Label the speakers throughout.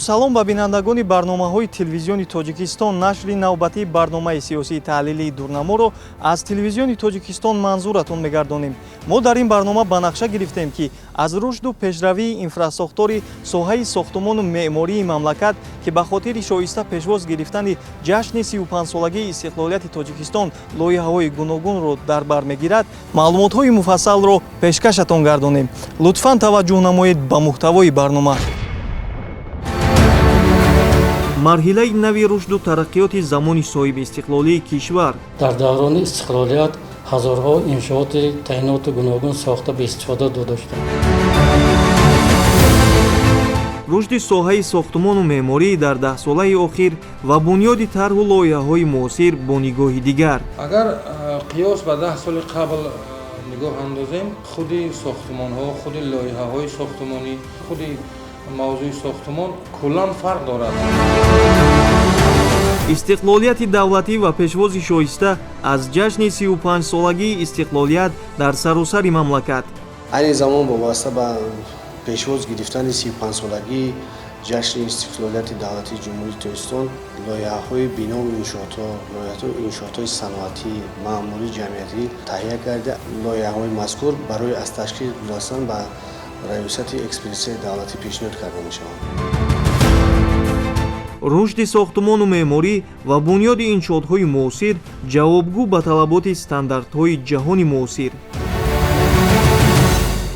Speaker 1: Салом ба бинандагони барномаҳои телевизиони Тоҷикистон. Нашри навбатии барномаи сиёсии таҳлилии Дурнаморо аз телевизиони Тоҷикистон манзуратон мегардонем. Мо дар ин барнома ба нақша гирифтем, ки аз рушду пешравии инфрасохтори соҳаи сохтумону меъмории мамлакат, ки ба хотири шоиста пешвоз гирифтани ҷашни 35-солагии истиқлолияти Тоҷикистон лоиҳаҳои гуногунро дар бар мегирад, маълумотҳои муфассалро пешкашатон гардонем. Лутфан таваҷҷӯҳ намоед ба муҳтавои барнома. Марҳилаи нави рушду тараққиёти замони соҳибистиқлолии кишвар.
Speaker 2: Дар даврони истиқлолият ҳазорҳо иншооти таъиноти гуногун сохта ба истифода дода шуданд.
Speaker 1: Рушди соҳаи сохтумону меъморӣ дар даҳсолаи охир ва бунёди тарҳу лоиҳаҳои муосир бо нигоҳи дигар.
Speaker 3: Агар қиёс ба 10 соли қабл нигоҳ андозем, худи сохтумонҳо, худи лоиҳаҳои сохтумонӣ, худи мавзӯи сохтумон куллан фарқ дорад.
Speaker 1: Истиқлолияти давлатӣ ва пешвози шоиста аз ҷашни 35-солагии истиқлолият дар саросари мамлакат.
Speaker 4: Айни замон вобаста ба пешвоз гирифтани 35-солагии ҷашни истиқлолияти давлатии Ҷумҳурии Тоҷикистон лоиҳаҳои бинову иншоотҳо, лоиҳаҳои иншоотҳои саноатӣ, маъмурӣ, ҷамъиятӣ таҳия карда, лоиҳаҳои мазкур барои аз ташкил гузаштан ба раёсати экспертизаи давлатӣ пешниҳод карда мешаванд.
Speaker 1: Рушди сохтумону меъморӣ ва бунёди иншоотҳои муосир ҷавобгӯ ба талаботи стандартҳои ҷаҳони муосир.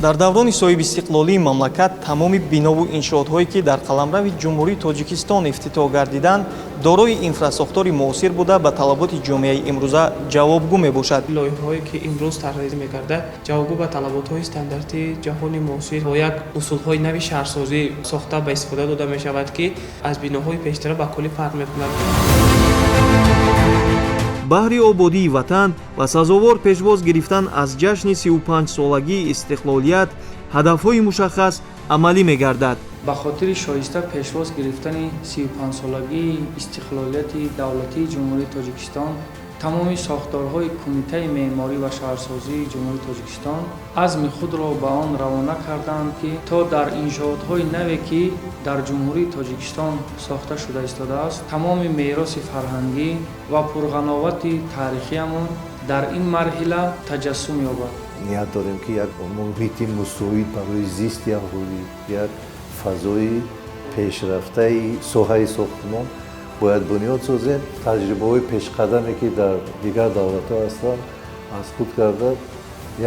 Speaker 1: Дар даврони соҳибистиқлолии мамлакат тамоми бинову иншоотҳое, ки дар қаламрави Ҷумҳурии Тоҷикистон ифтитоҳ гардиданд, дорои инфрасохтори муосир буда, ба талаботи ҷомеаи имрӯза ҷавобгӯ мебошад.
Speaker 5: Лоиҳаҳое, ки имрӯз тарҳрезӣ мегардад, ҷавобгӯ ба талаботҳои стандарти ҷаҳони муосир бо як усулҳои нави шаҳрсозӣ сохта ба истифода дода мешавад, ки аз биноҳои пештара ба куллӣ фарқ мекунад.
Speaker 1: Баҳри ободии ватан ва сазовор пешвоз гирифтан аз ҷашни 35-солагии истиқлолият ҳадафҳои мушаххас амалӣ мегардад.
Speaker 6: Ба хотири шоиста пешвоз гирифтани 35-солагии истиқлолияти давлатии Ҷумҳурии Тоҷикистон тамоми сохторҳои Кумитаи меъморӣ ва шаҳрсозии Ҷумҳурии Тоҷикистон азми худро ба он равона карданд, ки то дар иншоотҳои наве, ки дар Ҷумҳурии Тоҷикистон сохта шуда истодааст, тамоми мероси фарҳангӣ ва пурғановати таърихиамон дар ин марҳила таҷассум ёбад.
Speaker 7: Ният дорем, ки як муҳити мусоид барои зисти аҳолӣ, як фазои пешрафтаи соҳаи сохтумон бояд бунёд созем. Таҷрибаҳои пешқадаме, ки дар дигар давлатҳо ҳастанд, аз худ карда,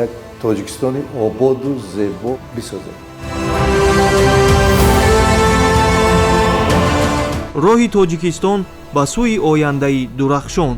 Speaker 7: як Тоҷикистони ободу зебо бисозем.
Speaker 1: Роҳи Тоҷикистон ба сӯи ояндаи дурахшон.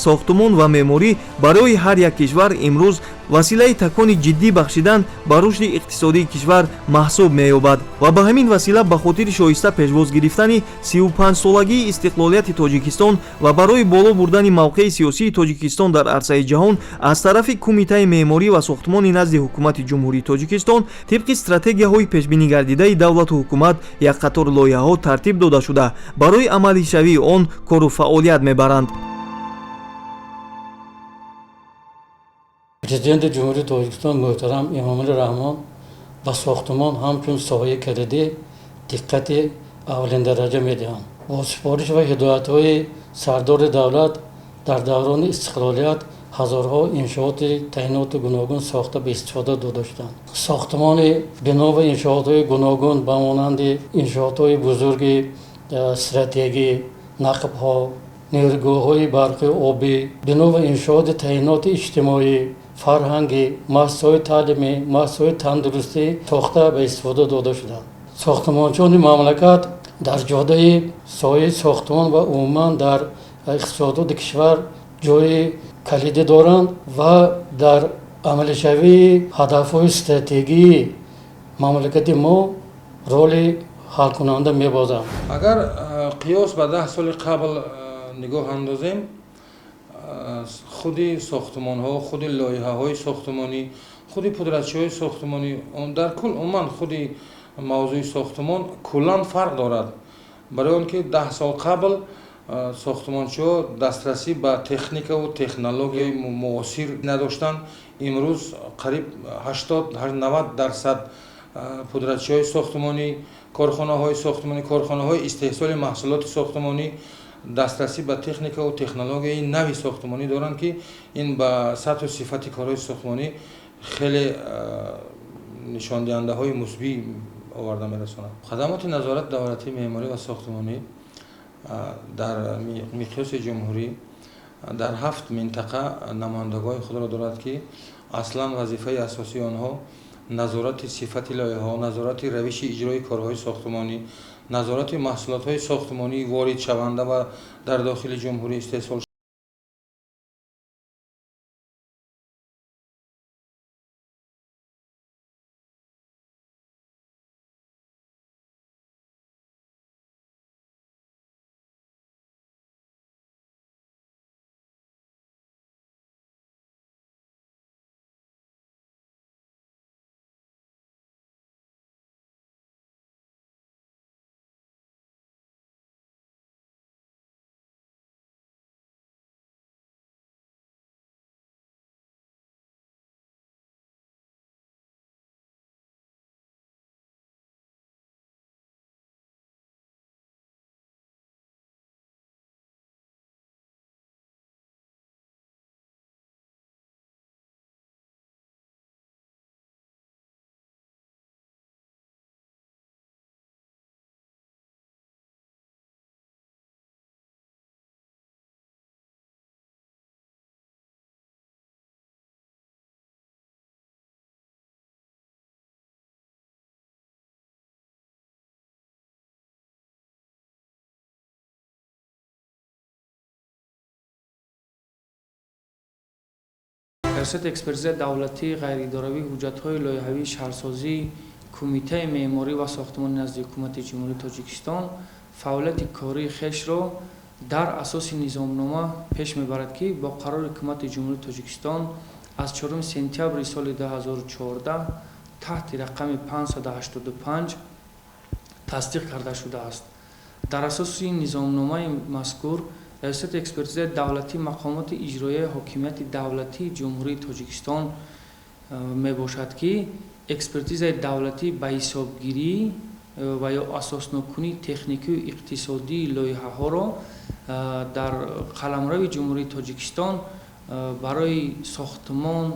Speaker 1: Сохтумон ва меъморӣ барои ҳар як кишвар имрӯз василаи такони ҷиддӣ бахшидан ба рушди иқтисодии кишвар маҳсуб меёбад ва ба ҳамин васила ба хотири шоиста пешвоз гирифтани 35-солагии истиқлолияти Тоҷикистон ва барои боло бурдани мавқеи сиёсии Тоҷикистон дар арсаи ҷаҳон аз тарафи Кумитаи меъморӣ ва сохтумони назди Ҳукумати Ҷумҳурии Тоҷикистон тибқи стратегияҳои пешбинигардидаи давлату ҳукумат як қатор лоиҳаҳо тартиб дода шуда, барои амалишавии он кору фаъолият мебаранд.
Speaker 2: Президенти Ҷумҳурии Тоҷикистон муҳтарам Эмомалӣ Раҳмон ба сохтумон ҳамчун соҳаи калидӣ диққати аввалиндараҷа медиҳанд. Бо супориш ва ҳидоятҳои сардори давлат дар даврони истиқлолият ҳазорҳо иншооти таъиноти гуногун сохта ба истифода дода шуданд. Сохтумони бино ва иншоотҳои гуногун ба монанди иншоотҳои бузурги стратегӣ, нақбҳо, нерӯгоҳҳои барқи обӣ, бино ва иншооти таъиноти иҷтимоӣ, фарҳангӣ, муассисаҳои таълимӣ, муассисаҳои тандурустӣ сохта ба истифода дода шуданд. Сохтумончиёни мамлакат дар ҷодаи соҳаи сохтумон ва умуман дар иқтисодиёти кишвар ҷои калидӣ доранд ва дар амалишавии ҳадафҳои стратегии мамлакати мо роли ҳалкунанда мебозанд.
Speaker 3: Агар қиёс ба 10 соли қабл нигоҳ андозем, худи сохтумонҳо, худи лоиҳаҳои сохтумонӣ, худи пудратчиҳои сохтумонӣ, дар кул умуман худи мавзӯи сохтумон куллан фарқ дорад. Барои он ки 10 сол қабл сохтумончиҳо дастрасӣ ба техникаву технологияи муосир надоштанд. Имрӯз қариб 80-90% пудратчиҳои сохтумонӣ, корхонаҳои сохтумонӣ, корхонаҳои истеҳсоли маҳсулоти сохтумонӣ дастрасӣ ба техникаву технологияи нави сохтумонӣ доранд, ки ин ба сатҳу сифати корҳои сохтумонӣ хеле нишондиҳандаҳои мусбӣ оварда мерасонад. Хадамоти назорати давлатии меъморӣ ва сохтумонӣ дар миқёси ҷумҳурӣ дар 7 минтақа намояндагоҳи худро дорад, ки аслан вазифаи асосии онҳо назорати сифати лоиҳаҳо, назорати равиши иҷрои корҳои сохтумонӣ, назорати маҳсулотҳои сохтумонӣ воридшаванда ва дар дохили ҷумҳурӣ истеҳсол.
Speaker 6: Раёсати экспертизаи давлатии ғайриидоравии ҳуҷҷатҳои лоиҳавии шаҳрсозии Кумитаи меъморӣ ва сохтумони назди Ҳукумати Ҷумҳурии Тоҷикистон фаъолияти кории хешро дар асоси низомнома пеш мебарад, ки бо қарори Ҳукумати Ҷумҳурии Тоҷикистон аз 4 сентябри соли 2014 таҳти рақами 585 тасдиқ карда шудааст. Дар асоси низомномаи мазкур Раёсати экспертизаи давлатии мақомоти иҷроияи ҳокимияти давлатии Ҷумҳурии Тоҷикистон мебошад, ки экспертизаи давлатӣ ба ҳисобгирӣ ва ё асосноккунии техникию иқтисодии лоиҳаҳоро дар қаламрави Ҷумҳурии Тоҷикистон барои сохтмон,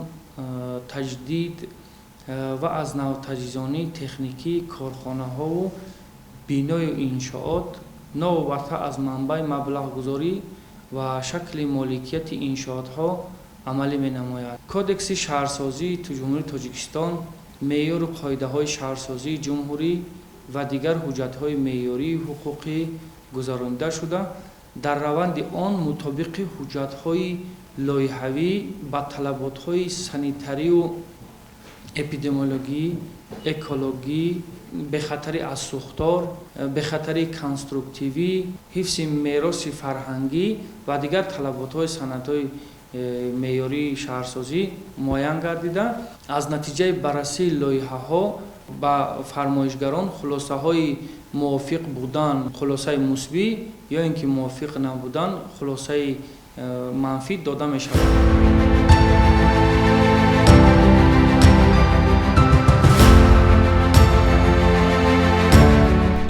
Speaker 6: таҷдид ва аз навтаҷҳизонии техникии корхонаҳову биною иншоот новобаста аз манбаи маблағгузорӣ ва шакли моликияти иншоотҳо амалӣ менамояд. Кодекси шаҳрсозии Ҷумҳурии Тоҷикистон, меъёру қоидаҳои шаҳрсозии ҷумҳурӣ ва дигар ҳуҷҷатҳои меъёрии ҳуқуқӣ гузаронида шуда, Дар раванди он мутобиқи ҳуҷҷатҳои лоиҳавӣ ба талаботҳои санитарию эпидемиологӣ, экологӣ, бехатарӣ аз сӯхтор, бехатарии конструктивӣ, ҳифзи мероси фарҳангӣ ва дигар талаботҳои санадҳои меъёрии шаҳрсозӣ муайян гардида, аз натиҷаи баррасии лоиҳаҳо ба фармоишгарон хулосаҳои мувофиқ будан, хулосаи мусбӣ ё ин ки мувофиқ набудан, хулосаи манфӣ дода мешавад.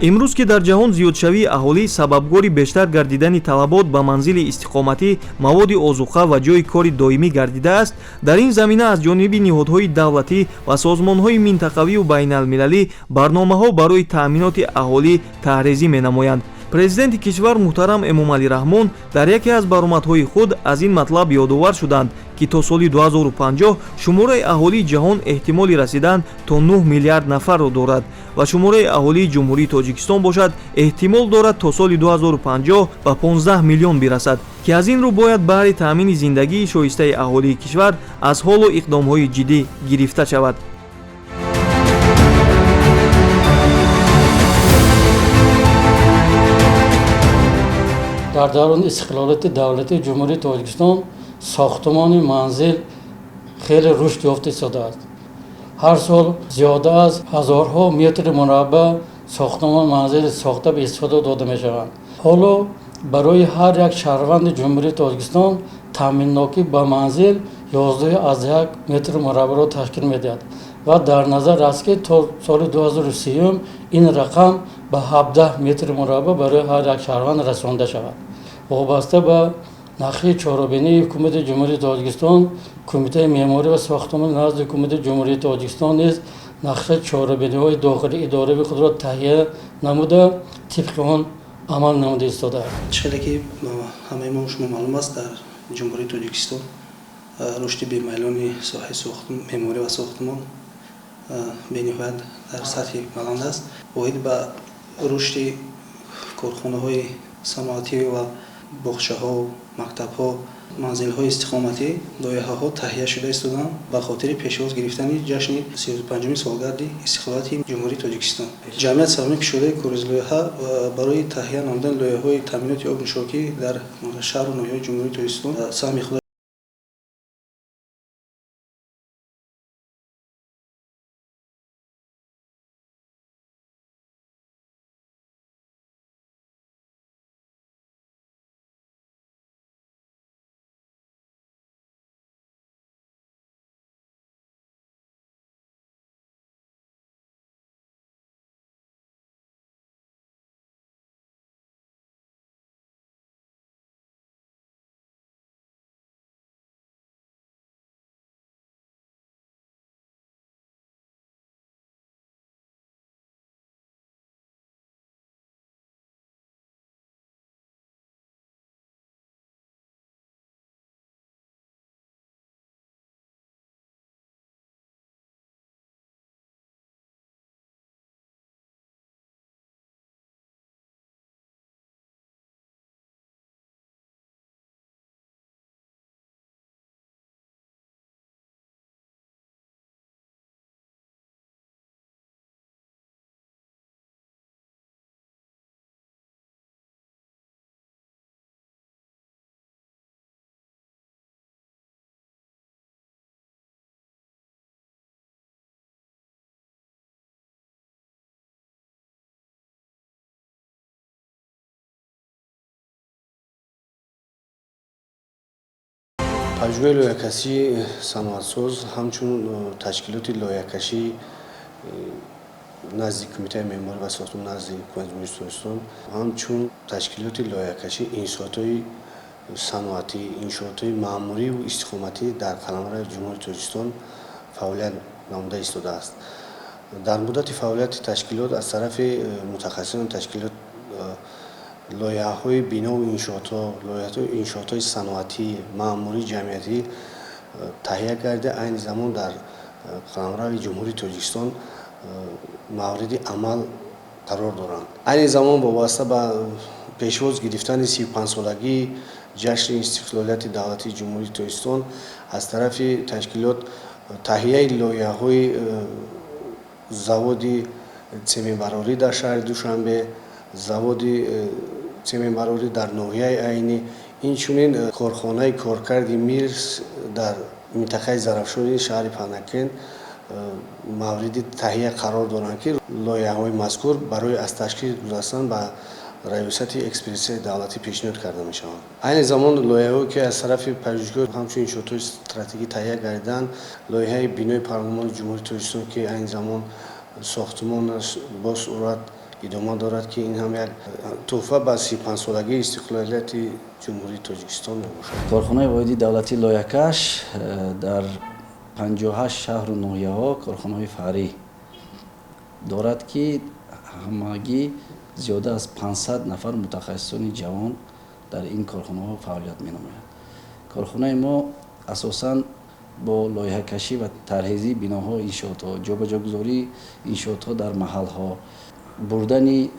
Speaker 1: Имрӯз ки дар ҷаҳон зиёдшавии аҳолӣ сабабгори бештар гардидани талабот ба манзили истиқоматӣ, маводи озуқа ва ҷойи кори доимӣ гардидааст, дар ин замина аз ҷониби ниҳодҳои давлатӣ ва созмонҳои минтақавию байналмилалӣ барномаҳо барои таъминоти аҳолӣ таҳрезӣ менамоянд. Президенти кишвар муҳтарам Эмомалӣ Раҳмон дар яке аз баромадҳои худ аз ин матлаб ёдовар шуданд, ки то соли 2050 шумораи аҳолии ҷаҳон эҳтимоли расидан то 9 миллиард нафарро дорад ва шумораи аҳолии Ҷумҳурии Тоҷикистон бошад эҳтимол дорад то соли 2050 ба 15 миллион бирасад, ки аз ин рӯ бояд баҳри таъмини зиндагии шоистаи аҳолии кишвар аз ҳолу иқдомҳои ҷиддӣ гирифта шавад.
Speaker 2: Дар давраи истиқлолияти давлатии Ҷумҳурии Тоҷикистон сохтмони манзил хеле рушд ёфта истодааст. Ҳар сол зиёда аз ҳазорҳо метри мураббаъ сохтмони манзил сохта ба истифода дода мешаванд. Ҳоло барои ҳар як шаҳрванди Ҷумҳурии Тоҷикистон таъминнокӣ ба манзил 11,1 метр мураббаъро ташкил медиҳад ва дар назар аст, ки то соли 2030 ин рақам ба 17 метр мураббаъ барои ҳар як шаҳрванд расонда шавад. Вобаста ба нақшаи чорабинии Ҳукумати Ҷумҳурии Тоҷикистон, Кумитаи меъморӣ ва сохтмон назди Ҳукумати Ҷумҳурии Тоҷикистон низ нақшаи чорабиниҳои дохилии идоравии худро таҳия намуда, тибқи он амал намуда истодааст.
Speaker 8: Чӣ хеле ки ҳамаи мо шумо маълум аст, дар Ҷумҳурии Тоҷикистон рушди бемайлони соҳаи меъморӣ ва сохтмон бениҳоят дар сатҳи баланд аст. Оид ба рушди корхонаҳои саноатӣ ва боғчаҳо, мактабҳо, манзилҳои истиқоматӣ лоиҳаҳо таҳия шуда истоданд ба хотири пешвоз гирифтани ҷашни 35-уми солгарди истиқлолияти Ҷумҳурии Тоҷикистон. Ҷамъият саҳмии кушодаи коризлоиҳа барои таҳия намудани лоиҳаҳои таъминоти обнӯшокӣ дар шаҳру ноҳияҳои Ҷумҳурии Тоҷикистон саҳми худ Пажӯҳи лоиҳакашии саноатсоз ҳамчун ташкилоти лоиҳакашӣ назди Кумитаи меъморӣ ва сохтмон назди Ҳукумати Ҷумҳурии Тоҷикистон ҳамчун ташкилоти лоиҳакашӣ иншоотҳои саноатӣ, иншоотҳои маъмуриву истиқоматӣ дар қаламрави Ҷумҳурии Тоҷикистон фаъолият намуда истодааст. Дар муддати фаъолияти ташкилот аз тарафи мутахассисони ташкилот лоиҳаҳои бинову иншоотҳо, лоиҳаҳои иншоотҳои саноатӣ, маъмурӣ, ҷамъиятӣ таҳия карда, айни замон дар қаламрави Ҷумҳурии Тоҷикистон мавриди амал
Speaker 4: Қарор доранд. Айни замон вобаста ба пешвоз гирифтани 35-солагии ҷашни истиқлолияти давлатии Ҷумҳурии Тоҷикистон аз тарафи ташкилот таҳияи лоиҳаҳои заводи цементбарорӣ дар шаҳри Душанбе, заводи цементбарорӣ дар ноҳияи Айнӣ, инчунин корхонаи коркарди мирс дар минтақаи Зарафшони шаҳри Панакент мавриди таҳия қарор доранд, ки лоиҳаҳои мазкур барои аз ташкил гузаштан ба раёсати экспертизаи давлатӣ пешниҳод карда мешаванд. Айни замон лоиҳаҳое, ки аз тарафи пажӯҳишгоҳ ҳамчун иншоотҳои стратегӣ таҳия гардиданд, лоиҳаи бинои парлумони Ҷумҳурии Тоҷикистон, ки айни замон сохтумонаш бо суръат идома дорад, ки ин ҳам як тӯҳфа ба 35-солагии истиқлолияти Ҷумҳурии Тоҷикистон мебошад.
Speaker 9: Корхонаи воҳиди давлатии лоиҳакаш дар 58 шаҳру ноҳияҳо корхонаҳои фаръӣ дорад, ки ҳамагӣ зиёда аз 500 нафар мутахассисони ҷавон дар ин корхонаҳо фаъолият менамоянд. Корхонаи мо асосан бо лоиҳакашӣ ва тарҳрезии биноҳо, иншоотҳо, ҷобаҷогузории иншоотҳо дар маҳалҳо, бурдани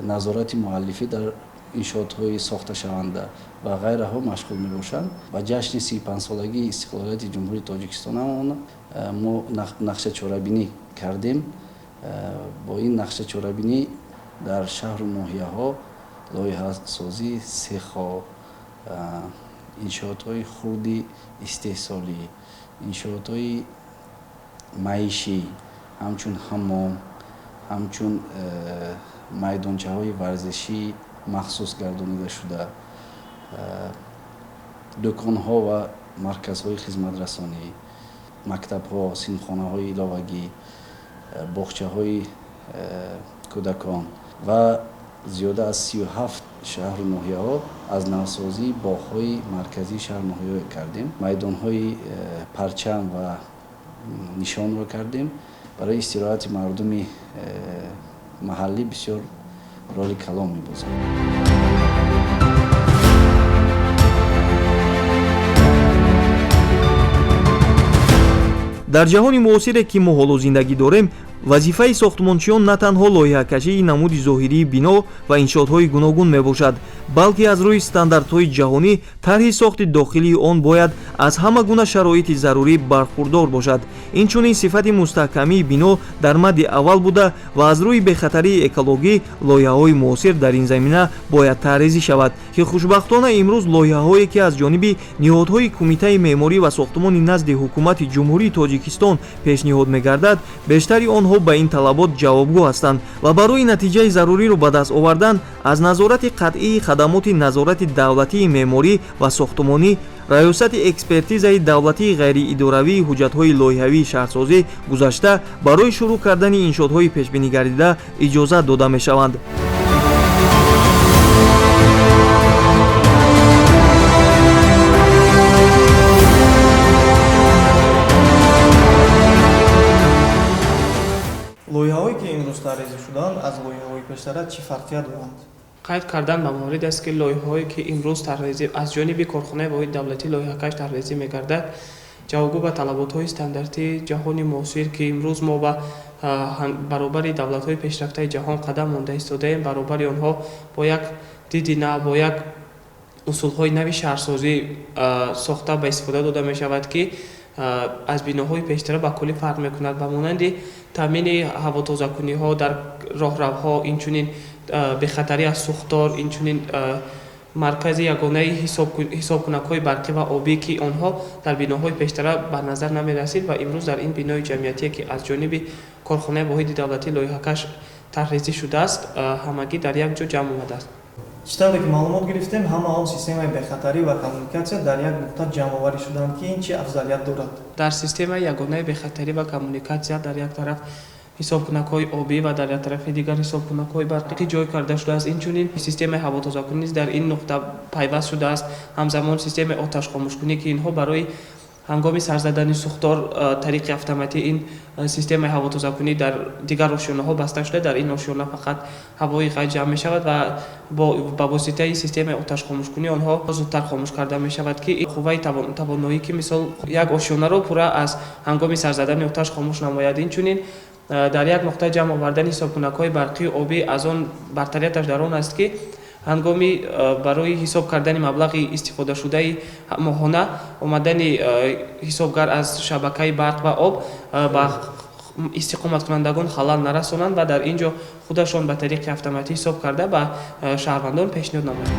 Speaker 9: назорати муаллифӣ дар иншоотҳои сохташаванда ва ғайраҳо машғул мебошанд. Ба ҷашни 35-солагии истиқлолияти Ҷумҳурии Тоҷикистон мо нақша чорабинӣ кардем. Бо ин нақша чорабинӣ дар шаҳру ноҳияҳо лоиҳасозии сехҳо, иншоотҳои хурди истеҳсолӣ, иншоотҳои маишӣ, ҳамчун ҳаммом, ҳамчун майдончаҳои варзишӣ махсус гардонида шуда, дуконҳо ва марказҳои хизматрасонӣ, мактабҳо, синфхонаҳои иловагӣ, боғчаҳои кӯдакон ва зиёда аз 37 шаҳру ноҳияҳо аз навсозии боғҳои марказии шаҳру ноҳияҳо кардем, майдонҳои парчам ва нишонро кардем. Барои истироҳати мардуми маҳаллӣ бисёр роли калон мебозад.
Speaker 1: Дар ҷаҳони муосире, ки мо ҳоло зиндагӣ дорем, вазифаи сохтмончиён на танҳо лоиҳакашии намуди зоҳирии бино ва иншоотҳои гуногун мебошад, балки аз рӯи стандартҳои ҷаҳонӣ тарҳи сохти дохилии он бояд аз ҳама гуна шароити зарурӣ бархурдор бошад. Инчунин сифати мустаҳкамии бино дар мадди аввал буда ва аз рӯи бехатарии экологӣ лоиҳаҳои муосир дар ин замина бояд таҳризӣ шавад, ки хушбахтона имрӯз лоиҳаҳое, ки аз ҷониби ниҳодҳои Кумитаи меъморӣ ва сохтмони назди Ҳукумати Ҷумҳурии Тоҷикистон пешниҳод мегардад, бештари онҳо ба ин талабот ҷавобгӯ ҳастанд ва барои натиҷаи заруриро ба даст овардан аз назорати қатъии хадамоти назорати давлатии меъморӣ ва сохтмонӣ, раёсати экспертизаи давлатии ғайриидоравии ҳуҷҷатҳои лоиҳавии шаҳрсозӣ гузашта барои шурӯъ кардани иншоотҳои пешбинигардида иҷозат дода мешаванд. Лоиҳаҳое, ки имрӯз таҳризӣ шуданд, аз лоиҳаҳои пештара чӣ фарқият доранд?
Speaker 5: Қайд кардан ба маврид аст, ки лоиҳаҳое, ки имрӯз таҳризӣ аз ҷониби корхонаи воҳиди давлатии лоиҳакаш таҳризӣ мегардад, ҷавобгӯ ба талаботҳои стандартии ҷаҳони муосир, ки имрӯз мо ба баробари давлатҳои пешрафтаи ҷаҳон қадам монда истодаем, баробари онҳо бо як диди нав, бо як усулҳои нави шаҳрсозӣ сохта ба истифода дода мешавад, ки аз биноҳои пештара ба куллӣ фарқ мекунад. Ба монанди таъмини ҳавотозакуниҳо дар роҳравҳо, инчунин бехатарӣ аз сӯхтор, инчунин маркази ягонаи ҳисобкунакҳои барқӣ ва обӣ, ки онҳо дар биноҳои пештара ба назар намерасид ва имрӯз дар ин бинои ҷамъиятие, ки аз ҷониби корхонаи воҳиди давлатии лоиҳакаш тарҳрезӣ шудааст, ҳамагӣ дар як ҷо ҷамъ омадааст.
Speaker 1: Чӣ тавре ки маълумот гирифтем, ҳама он системаи бехатарӣ ва коммуникатсия дар як нуқта ҷамъоварӣ шуданд, ки ин чӣ афзалият дорад?
Speaker 5: Дар системаи ягонаи бехатарӣ ва коммуникатсия дар як тараф ҳисобкунакҳои обӣ ва дар як тарафи дигар ҳисобкунакҳои барқӣ ҷой карда шудааст. Инчунин системаи ҳавотозакунӣ низ дар ин нуқта пайваст шудааст. Ҳамзамон системаи оташхомӯшкунӣ, ки инҳо барои ҳангоми сарзадани сӯхтор тариқи автоматӣ ин системаи ҳавотозакунӣ дар дигар ошёнаҳо баста шуда, дар ин ошёна фақат ҳавои ғайр ҷамъ мешавад ва ба воситаи системаи оташхомӯшкунӣ онҳо зудтар хомӯш карда мешавад, ки қувваи тавоноӣ, ки мисол як ошёнаро пурра аз ҳангоми сарзадани оташ хомӯш намояд. Инчунин Дар як нуқта ҷамъ овардани ҳисобкунакҳои барқию обӣ аз он бартарияташ дар он аст, ки ҳангоми барои ҳисоб кардани маблағи истифодашудаи моҳона омадани ҳисобгар аз шабакаи барқ ва об ба истиқоматкунандагон халал нарасонанд ва дар ин ҷо худашон ба тариқи автоматӣ ҳисоб карда ба шаҳрвандон пешниҳод намоянд.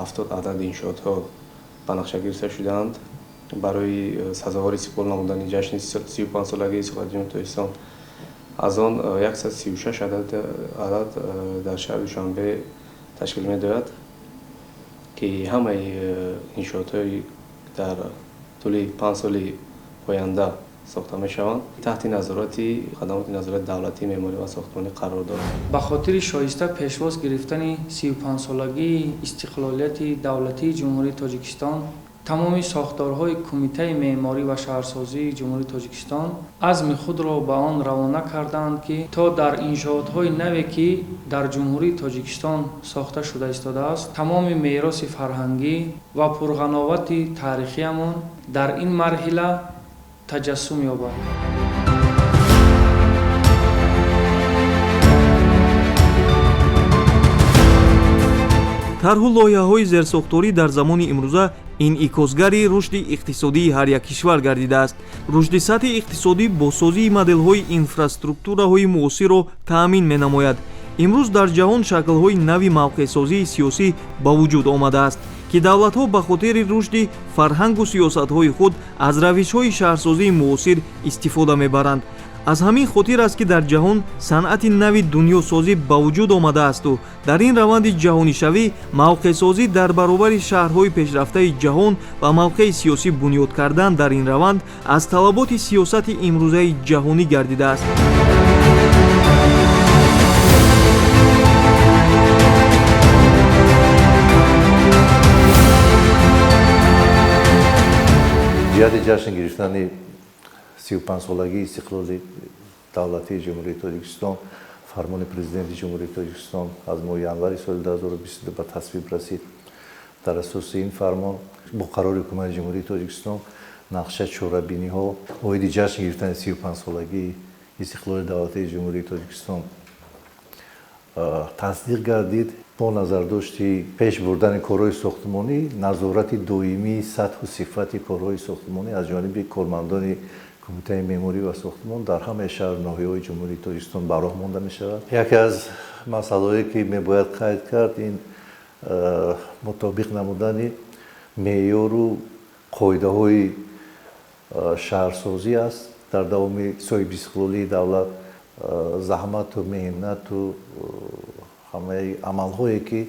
Speaker 10: 70 адад иншоотҳо ба нақша гирифта шудаанд барои сазовори истиқбол намудани ҷашни 35-солагии истиқлолияти Ҷумҳурии Тоҷикистон. Аз он 136 адад дар шаҳри Душанбе ташкил медояд, ки ҳамаи иншоотҳои дар тӯли 5 соли оянда сохта мешаванд, таҳти назорати хадамоти назорати давлатии меъморӣ ва сохтмонӣ қарор доранд.
Speaker 6: Ба хотири шоиста пешвоз гирифтани 35-солагии истиқлолияти давлатии Ҷумҳурии Тоҷикистон тамоми сохторҳои Кумитаи меъморӣ ва шаҳрсозии Ҷумҳурии Тоҷикистон азми худро ба он равона карданд, ки то дар иншоотҳои наве, ки дар Ҷумҳурии Тоҷикистон сохта шуда истодааст, тамоми мероси фарҳангӣ ва пурғановати таърихиамон дар ин марҳила таҷассум ёбад.
Speaker 1: Тарҳу лоиҳаҳои зерсохторӣ дар замони имрӯза инъикосгари рушди иқтисодии ҳар як кишвар гардидааст. Рушди сатҳи иқтисодӣ бо созии моделҳои инфраструктураҳои муосирро таъмин менамояд. Имрӯз дар ҷаҳон шаклҳои нави мавқеъсозии сиёсӣ ба вуҷуд омадааст, ки давлатҳо ба хотири рушди фарҳангу сиёсатҳои худ аз равишҳои шаҳрсозии муосир истифода мебаранд. Аз ҳамин хотир аст, ки дар ҷаҳон санъати нави дунёсозӣ ба вуҷуд омадаасту дар ин раванди ҷаҳонишавӣ мавқеъсозӣ дар баробари шаҳрҳои пешрафтаи ҷаҳон ва мавқеи сиёсӣ бунёд кардан дар ин раванд аз талаботи сиёсати имрӯзаи ҷаҳонӣ гардидааст.
Speaker 7: Ҷиҳати ҷашн гирифтани 35-солагии истиқлоли давлатии Ҷумҳурии Тоҷикистон фармони Президенти Ҷумҳурии Тоҷикистон аз моҳи январи соли 2022 ба тасвиб расид. Дар асоси ин фармон бо қарори Ҳукумати Ҷумҳурии Тоҷикистон нақша чорабиниҳо оиди ҷашн гирифтани 35-солагии истиқлоли давлатии Ҷумҳурии Тоҷикистон тасдиқ гардид. Бо назардошти пеш бурдани корҳои сохтмонӣ, назорати доимии сатҳу сифати корҳои сохтмонӣ аз ҷониби кормандони Кумитаи меъморӣ ва сохтмон дар ҳамаи шаҳру ноҳияҳои Ҷумҳурии Тоҷикистон ба роҳ монда мешавад. Яке аз масъалаҳое, ки мебояд қайд кард, ин мутобиқ намудани меъёру қоидаҳои шаҳрсозӣ аст. Дар давоми соҳибистиқлолии давлат заҳмату меҳнату ҳамаи амалҳое, ки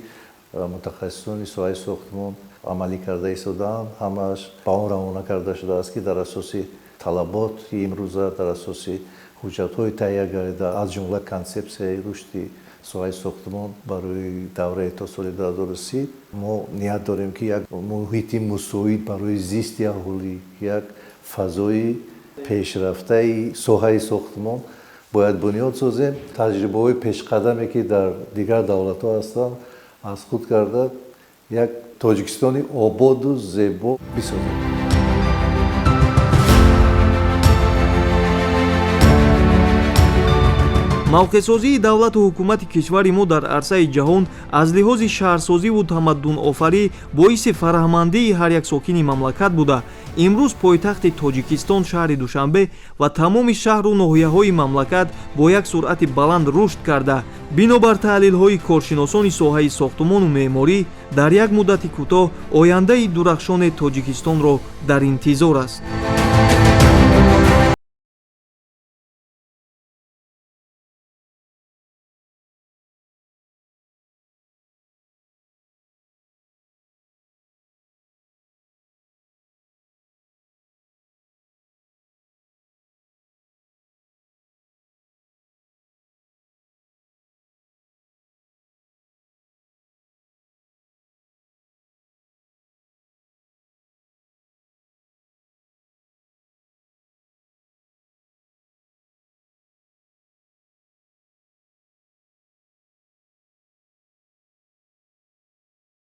Speaker 7: мутахассисони соҳаи сохтмон амалӣ карда истодаанд, ҳамааш ба он равона карда шудааст, ки дар асоси талаботи имрӯза, дар асоси ҳуҷҷатҳои таҳия гардида, аз ҷумла консепсияи рушди соҳаи сохтмон барои давраи то соли 2030, мо ният дорем, ки як муҳити мусоид барои зисти аҳолӣ, як фазои пешрафтаи соҳаи сохтмон бояд бунёд созем. Таҷрибаҳои пешқадаме, ки дар дигар давлатҳо ҳастанд, аз худ карда як Тоҷикистони ободу зебо бисозем.
Speaker 1: Мавқеъсозии давлату ҳукумати кишвари мо дар арсаи ҷаҳон аз лиҳози шаҳрсозиву тамаддунофарӣ боиси фараҳмандии ҳар як сокини мамлакат буда, имрӯз пойтахти Тоҷикистон, шаҳри Душанбе, ва тамоми шаҳру ноҳияҳои мамлакат бо як суръати баланд рушд карда, бинобар таҳлилҳои коршиносони соҳаи сохтумону меъморӣ, дар як муддати кӯтоҳ ояндаи дурахшоне Тоҷикистонро дар интизор аст.